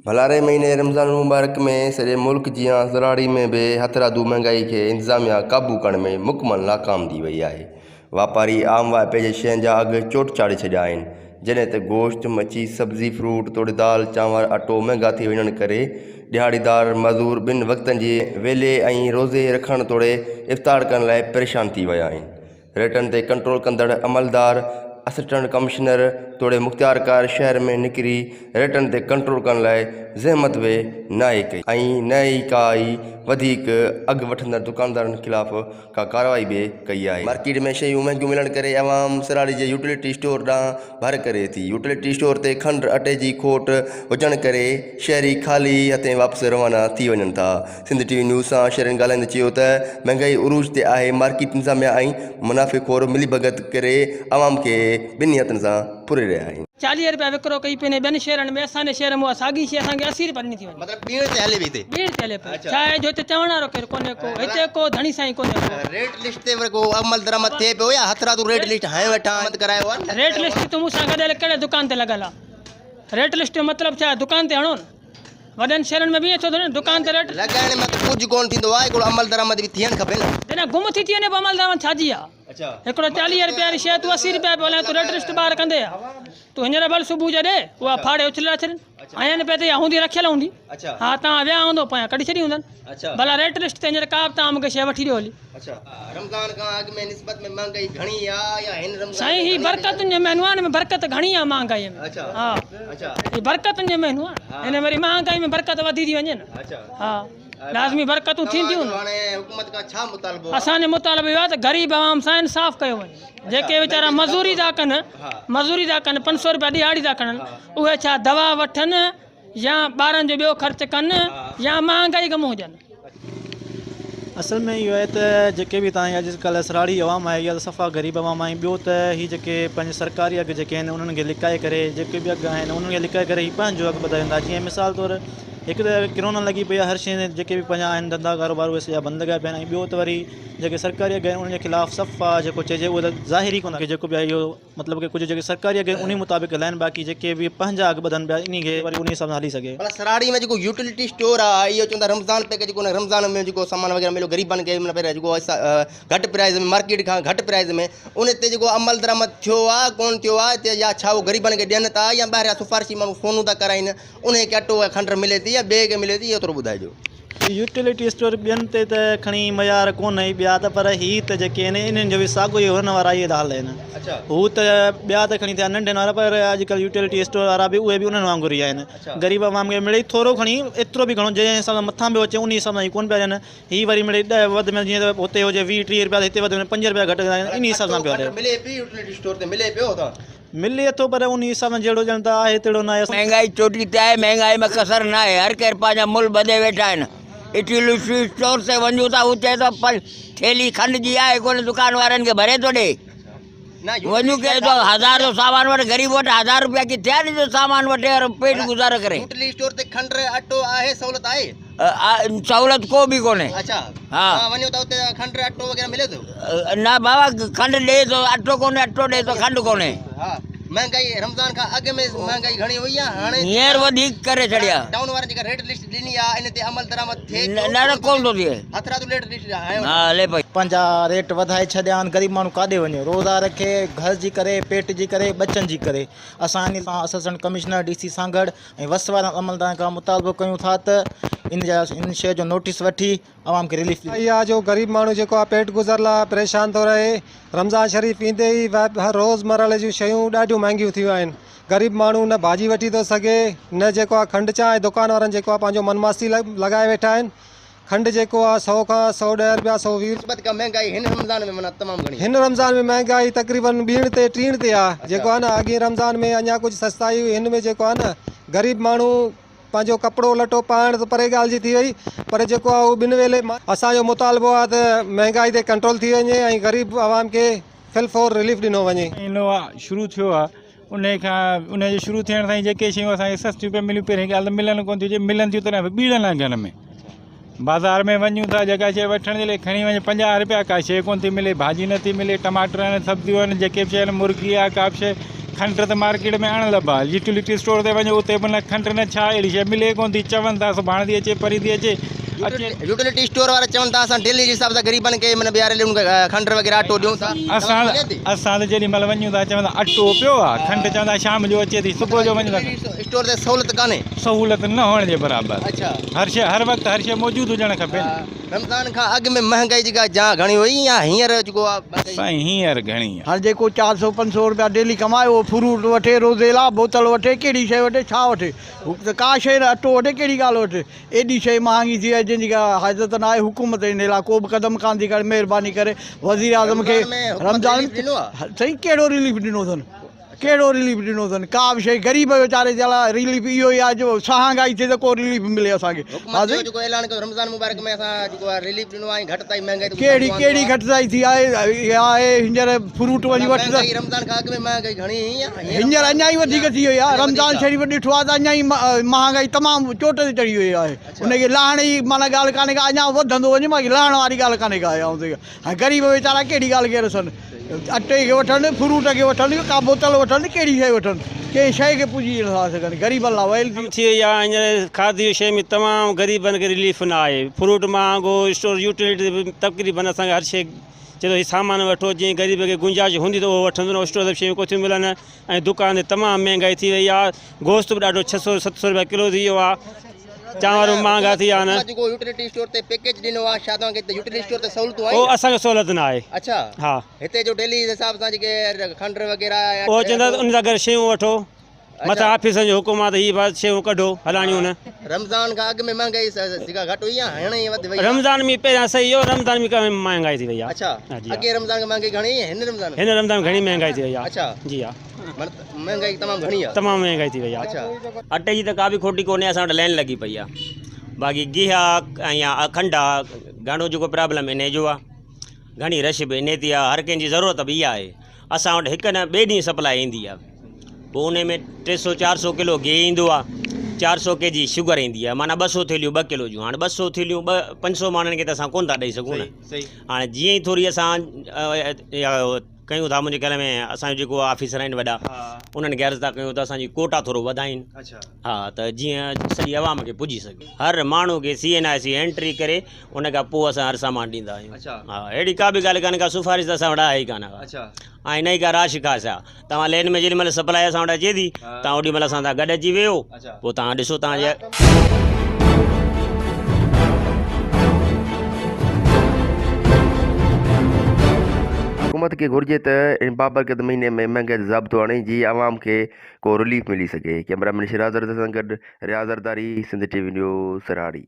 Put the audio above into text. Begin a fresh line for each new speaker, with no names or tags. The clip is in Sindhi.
ڀلاري مهيني رمضان المبارڪ ۾ سڄي ملڪ جيان سراڙي ۾ به هٿرادو مهانگائي کي انتظاميا قابو ڪرڻ ۾ مڪمل ناڪام ٿي وئي آهي. واپاري عام واهپي جي شين جا اگهه چوٽ چاڙهي ڇڏيا آهن، جڏهن ته گوشت، مڇي، سبزي، فروٽ توڙي دال، چانور، اٽو مهانگا ٿي وڃڻ ڪري ڏهاڙيدار مزور ٻن وقتن جي ويلي ۽ روزي رکڻ توڙي افطار ڪرڻ لاء پريشان ٿي ويا آهن. ريٽن تي ڪنٽرول ڪندڙ عملدار، اسسٽنٽ ڪمشنر توڙي مختيارڪار شهر ۾ نڪري ريٽن تي ڪنٽرول ڪرڻ لاء زحمت به ناهي ڪئي ۽ نه ئي ڪا ئي وڌيڪ اگهه وٺندڙ دڪاندارن خلاف ڪا ڪارروائي به ڪئي آهي. مارڪيٽ ۾ شيون مهنگيون ملڻ ڪري عوام سراڙي جي يوٽيلٽي اسٽور ڏانهن ڀر ڪري ٿي. يوٽيلٽي اسٽور تي کنڊ، اٽي جي کوٽ هجڻ ڪري شهري خالي هٿين واپس روانا ٿي وڃن ٿا. سنڌ ٽي وي نيوز سان شهرين ڳالهائيندي چيو ته مهنگائي عروج تي آهي، مارڪيٽ انتظاميا ۽ منافعي خور ملي ڀڳت ڪري عوام کي ٻنهي هٿن سان ڦري رهيا آهن.
40 رپيا وڪرو ڪئي پئي وڃي ٻين شهرن ۾ اسان جي شهر ۾ اها ساڳي شيء اسان کي 80 رپيا ڏني ٿي وڃي.
مطلب ٻيڻ تي هلي پئي هتي.
ٻيڻ تي هلي پئي. ڇا آهي جو هتي چوڻ وارو ڪير ڪونهي ڪو هتي ڪو ڌڻي سائين ڪونهي ڪو.
ريٽ لسٽ تي وري ڪو عمل درآمد ٿئي پيو يا هٿرادو ريٽ لسٽ هنيو ويٺا آهن ڪرايو آهي نه.
ريٽ لسٽ تون مون سان گڏ هل ڪهڙي دڪان تي لڳل آهي ريٽ لسٽ جو مطلب ڇا آهي دڪان تي هڻو نه. وڏن شهرن ۾ به ائين ٿيو ٿو نه دڪان تي ريٽ.
لڳائڻ مان ته ڪجهه ڪونه ٿيندو آهي هڪڙو عمل درآمد به ٿيڻ کپي نه.
جڏهن گم ٿي ٿي وڃي پوء عمل درآمد ڇا جي آ. هڪڙو 40 رپيا واري شيء تون 80 رپيا پيو هلائين تون ريٽ لسٽ ٻاهر ڪندي آ تون هينئر ڀل صبح جو ڏي اها ڦاڙي اڇلي ٿا ڇڏين هنيا نه پئي ته اها هوندي رکيل هوندي ها تان ويا هوندو پويان ڪڍي ڇڏي هوندن ڀلا ريٽ لسٽ تي هينئر ڪا به تان مونکي شيء وٺي ڏيو هلي.
رمضان کان اڳ ۾ نسبت ۾ مهانگائي گهڻي آ يا هن رمضان
سائين هي برڪتن جو مهينو آ هن ۾ برڪت گهڻي آ مهانگائي ۾ ها هي برڪتن جو مهينو آ هن وري مهانگائي ۾ برڪت وڌي ٿي وڃي نه ها لازمي برڪتون ٿينديون نه
حڪومت کان ڇا مطالبو
اسان جو مطالبو اهو آ ته غريب عوام سان انصاف ڪيو وڃي جيڪي ويچارا مزوري ٿا ڪن مزوري ٿا ڪن 500 روپيا ڏهاڙي ٿا کڻن اهي ڇا دوا وٺن يا ٻارن جو ٻيو خرچ ڪن يا مهانگائي کان منهن ڏين.
اصل ۾ اهو آهي ته جيڪي به تان اڄ ڪلهه سراڙي عوام آهي اها ته صفا غريب عوام آهي ٻيو ته هي جيڪي پنهنجي سرڪاري اگهه جيڪي آهن انهن کي لڪائي ڪري جيڪي به اگهه آهن انهن کي لڪائي ڪري هي پنهنجو اگهه وڌائين ٿا جيئن مثال طور هڪ ته ڪرونا لڳي پئي آهي هر شيء جيڪي به پنهنجا آهن ڌنڌا ڪاروبار اهي سڄا بند لڳايا پيا آهن ۽ ٻيو ته وري جيڪي سرڪاري اگهه آهن انهن جي خلاف صفا جيڪو چئجي اهو ته ظاهر ئي ڪونه جيڪو به آهي اهو مطلب ڪي ڪجهه جيڪي سرڪاري اگهه انهي مطابق هلائن باقي جيڪي به پنهنجا اگهه ٻڌن پيا انهي کي وري انهي حساب سان هلي سگهي.
ڀلا سراڙي ۾ جيڪو يوٽيلٽي اسٽور آ اهو چون ٿا رمضان پيڪيج جيڪو رمضان ۾ جيڪو سامان وغيره مليو غريبن کي مطلب جيڪو گهٽ پرائز ۾ مارڪيٽ کان گهٽ پرائز ۾ ان تي جيڪو عمل درآمد ٿيو آ ڪون ٿيو آ اتي يا ڇا اهو غريبن کي ڏين ٿا يا ٻاهريان سفارشي ماڻهو سونو ٿا ڪرائين انهي کي اٽو يا کنڊ ملي ٿي يا ٻئي کي ملي ٿي اهو ٿورو ٻڌائجو.
يوٽيلٽي اسٽور ٻين تي ته کڻي معيار ڪونهي ٻيا ته پر هي ته جيڪي آهن انهن جو به ساڳيو ئي هن وارا ئي حال آهن هو ته ٻيا ته کڻي ٿيا ننڍن وارا پر اڄڪلهه يوٽيلٽي اسٽور وارا به اهي به انهن وانگر ئي آهن غريب عوام کي مڙئي ٿورو کڻي ايترو به گهڻو جنهن حساب سان مٿان پيو اچي انهي حساب سان هي ڪونه پيا ڏين هي وري مڙئي ڏهه وڌ ۾ جيئن ته هتي هجي ويهه ٽيهه رپيا ته هتي وڌ ۾ پنج رپيا گهٽ ڪندا آهن انهي حساب سان پيو هلي. ملي اٿو پر انهي حساب سان جهڙو ڄڻ ته آهي تهڙو ناهي.
مهنگائي چوٽي تي آهي مهنگائي ۾ ڪسر ناهي هر ڪير پنهنجا مل ٻڌي ويٺا آهن اٽيلوسي اسٽور تي وڃون ٿا هو چئي ٿو ٿيلهي کنڊ جي آهي ڪونه دڪان وارن کي ڀري ٿو ڏي وڃون ڪي ٿو هزار جو سامان وٺ غريب وٽ هزار روپيا ڪٿي آهن جو سامان وٺي اور پيٽ گذارو ڪري.
اٽلي اسٽور تي کنڊ اٽو آهي سهولت آهي.
سهولت ڪو به ڪونهي.
اڇا
ها
توهان وڃو ته اتي کنڊ اٽو وغيره ملي ٿو.
نه بابا کنڊ ڏي ٿو اٽو ڪونهي اٽو ڏي ٿو کنڊ ڪونهي.
ها مهنگائي رمضان کان اڳ ۾ مهنگائي گهڻي هئي يا هاڻي
هينئر وڌيڪ ڪري ڇڏي آ.
ٽائون وارن جيڪا ريٽ لسٽ ڏني آ ان تي عمل درآمد ٿئي ٿو
نه نه ڪونه ٿو ٿئي.
هٿرادو ريٽ لسٽ هنيو
ها هلي پئي.
پنهنجا ريٽ وڌائي ڇڏيا آهن غريب ماڻهو ڪاڏي وڃي روزا رکي گهر جي ڪري پيٽ جي ڪري ٻچن جي ڪري اسان ان سان assistant commissioner D C Sanghar ۽ وس وارن عملدارن کان مطالبو ڪيون ٿا ته ان جا ان شيء جو نوٽيس وٺي عوام کي رليف ڏنو.
اها جو غريب ماڻهو جيڪو آهي پيٽ گذر لاء پريشان ٿو رهي رمضان شريف ايندي ئي هر روز مرحلي جون شيون ڏاڍيون مهانگيون ٿيون آهن غريب ماڻهو نه ڀاڄي وٺي ٿو سگهي نه جيڪو آهي کنڊ چانهه دڪان وارن جيڪو آهي پنهنجو من مستي لڳائي ويٺا آهن کنڊ جيڪو آ سئو کان 110 رپيا 120.
نسبت کان مهنگائي هن رمضان ۾ معنيٰ تمام گهڻي.
هن رمضان ۾ مهنگائي تقريبن ٻيڻ تي ٽيڻ تي آ جيڪو آ نه اڳئين رمضان ۾ اڃا ڪجهه سستائي هئي هن ۾ جيڪو آ نه غريب ماڻهو پنهنجو ڪپڙو لٽو پائڻ ته پري ڳالهه جي ٿي وئي پر جيڪو آ هو ٻن ويلي اسان جو مطالبو آ ته مهنگائي تي ڪنٽرول ٿي وڃي ۽ غريب عوام کي في الفور رليف ڏنو وڃي.
مهينو شروع ٿيو آ انهي کان انهي جي شروع ٿيڻ سان ئي جيڪي شيون اسان کي سستيون پيون مليون پهرين ڳالهه ته ملن ڪونه ٿيون جي ملن ٿيون تڏهن به ٻيڻن اگهن ۾ بازار ۾ وڃون ٿا جيڪا شيء وٺڻ جي لاء کڻي وڃ 50 روپيا ڪا شيء ڪونه ٿي ملي ڀاڄي نٿي ملي ٽماٽر آهن سبزيون آهن جيڪي به شيء آهن مرغي آهي ڪا به شيء کنڊ ته مارڪيٽ ۾ اڻ لڀ آهي يوٽيلٽي اسٽور تي وڃو اتي به نه کنڊ نه ڇا اهڙي شيء ملي ڪونه ٿي چون ٿا سڀاڻي ٿي اچي پرين ٿي اچي اچي
يوٽيلٽي اسٽور وارا چون ٿا اسان ڊيلي جي حساب سان غريبن کي معنيٰ بيهاري ڏيون کنڊ وغيره اٽو ڏيون ٿا
اسان اسان ته جيڏي مهل وڃون ٿا چون ٿا اٽو پيو آهي کنڊ چون ٿا شام جو اچي ٿي صبح جو وڃون ٿا
اسٽور تي سهولت ڪانهي
سهولت نه هئڻ جي برابر
اڇا
هر شيء هر وقت هر شيء موجود هجڻ کپي نه
رمضان کان اڳ ۾ مهانگائي جيڪا جا گهڻي هئي يا هينئر جيڪو آ مهانگائي.
سائين هينئر گهڻي آ.
هاڻ جيڪو چار سو پنج سو روپيا ڊيلي ڪمائي اهو فروٽ وٺي روزي لا بوتل وٺي ڪهڙي شيء وٺي ڇا وٺي هو ته ڪا شيء نه اٽو وٺي ڪهڙي ڳالهه وٺي ايڏي شيء مهانگي ٿي آهي جنهن جي ڪا حاجت نه آهي حڪومت ان لا ڪو به قدم ڪانه ٿي کڻي مهرباني ڪري وزيراعظم کي
رمضان ۾ حڪومت
رمضان
رليف ڏنو آ.
سائين ڪهڙو رليف ڏنو اٿن ڪهڙو رليف ڏنو اٿن ڪا به شيء غريب ويچاري جي لاء رليف اهو ئي آهي جو سهانگائي ٿئي ته ڪو رليف ملي اسان کي
حڪومت جو جيڪو اعلان ڪيو رمضان مبارڪ ۾ اسان جيڪو آهي رليف ڏنو آهي ۽ گهٽتائي مهانگائي تي
ڪهڙي ڪهڙي گهٽتائي ٿي آهي اها آهي هينئر فروٽ وڃي وٺ ته
رمضان کان اڳ ۾ مهانگائي گهڻي هئي يا
هينئر اڃا ئي وڌيڪ ٿي وئي آهي رمضان شريف ڏٺو آهي ته اڃا ئي مهانگائي تمام چوٽ تي چڙهي وئي آهي ان کي لاهڻ جي معنيٰ ڳالهه ڪانهي ڪا اڃا وڌندو وڃي باقي لاهڻ واري ڳالهه ڪانهي ڪا آهي غريب ويچارا ڪهڙي ڳالهه کي رسن اٽي کي وٺن، فروٽ کي وٺن، ڪا بوتل وٺن، ڪهڙي شيء وٺن، ڪنهن شيء کي پڄي نٿا سگهن، غريبن لاء ويل ٿي.
ٿي وئي آهي هينئر کاڌي جي شيء ۾ تمام غريبن کي رليف نه آهي فروٽ مهانگو اسٽور يوٽيلٽي به تقريبن اسان کي هر شيء چئي ٿو هي سامان وٺو جيئن غريب کي گنجائش هوندي ته اهو وٺندو نه اسٽور تي به شيون ڪونه ٿيون ملن ۽ دڪان تي تمام مهنگائي ٿي وئي آهي گوشت به ڏاڍو ڇهه سو ست سو روپيا ڪلو ٿي ويو آهي چانور به مهانگا ٿي ويا آهن.
جيڪو يوٽيلٽي اسٽور تي پيڪيج ڏنو آهي ڇا توهان کي هتي يوٽيلٽي اسٽور تي سهولتون آهن؟
اهو اسان کي سهولت نه آهي.
اڇا
ها.
هتي جو ڊيلي جي حساب سان جيڪي کنڊ وغيره يا
اهو چوندا ته ان سان گڏ شيون وٺو مٿان آفيسن جو حڪم آهي ته هي بس شيون ڪڍو هلاڻيون نه.
رمضان کان اڳ ۾ مهانگائي جيڪا گهٽ هئي يا هاڻي وڌ وئي آهي؟
رمضان ۾ پهريان صحيح هو رمضان ۾ ڪافي مهانگائي ٿي وئي آهي.
اڇا اڳي رمضان کان مهانگائي گهڻي هئي هن رمضان
۾؟ هن رمضان ۾ گهڻي مهانگائي ٿي وئي آهي.
اڇا
جي ها.
معنيٰ مهانگائي تمام گهڻي آهي.
تمام مهانگائي ٿي وئي آهي.
اڇا.
اٽي جي ته ڪا به کوٽي ڪونهي اسان وٽ لين لڳي پئي آ باقي گيهه آ ۽ يا کنڊ آ گهڻو جيڪو پرابلم انهي جو آ گهڻي رش به انهي تي آ هر ڪنهن جي ضرورت به اها آهي اسان وٽ هڪ نه ٻئي ڏينهن سپلائي ايندي آ پوء انهي ۾ ٽي سو چار سو ڪلو گيهه ايندو آ چار سو ڪي جي شگر ايندي آ معنيٰ ٻه سو ٿيلهيون ٻه ڪلو جون هاڻي ٻه سو ٿيلهيون ٻه پنج سو ماڻهن کي ته اسان ڪونه ٿا ڏئي سگهون نه هاڻي جيئن ئي ٿوري اسان ڪيون ٿا منهنجي خيال ۾ اسان جو جيڪو آفيسر آهن وڏا انهن کي عرض ٿا ڪيون ته اسان جي ڪوٽا ٿورو وڌائين ها ته جيئن سڄي عوام کي پڄي سگهي هر ماڻهو کي C N I C entry ڪري ان کان پوء اسان هر سامان ڏيندا آهيون ها اهڙي ڪا به ڳالهه ڪانهي ڪا سفارش ته اسان وٽ آهي ئي ڪانه ڪا ۽ نه ئي ڪا راش خاص آهي توهان لين ۾ جيڏي مهل سپلائي اسان وٽ اچي ٿي توهان اوڏي مهل اسان سان گڏ اچي ويهو پوء توهان ڏسو توهان جي
حڪومت کي گهرجي ته ان بابرڪت مهيني ۾ مهنگائي تي ضابطو آڻي جيئن عوام کي ڪو رليف ملي سگهي. ڪئميرا مين شيراز زرداري سان گڏ Riaz Zardari, Sindh T V news, Sarhari.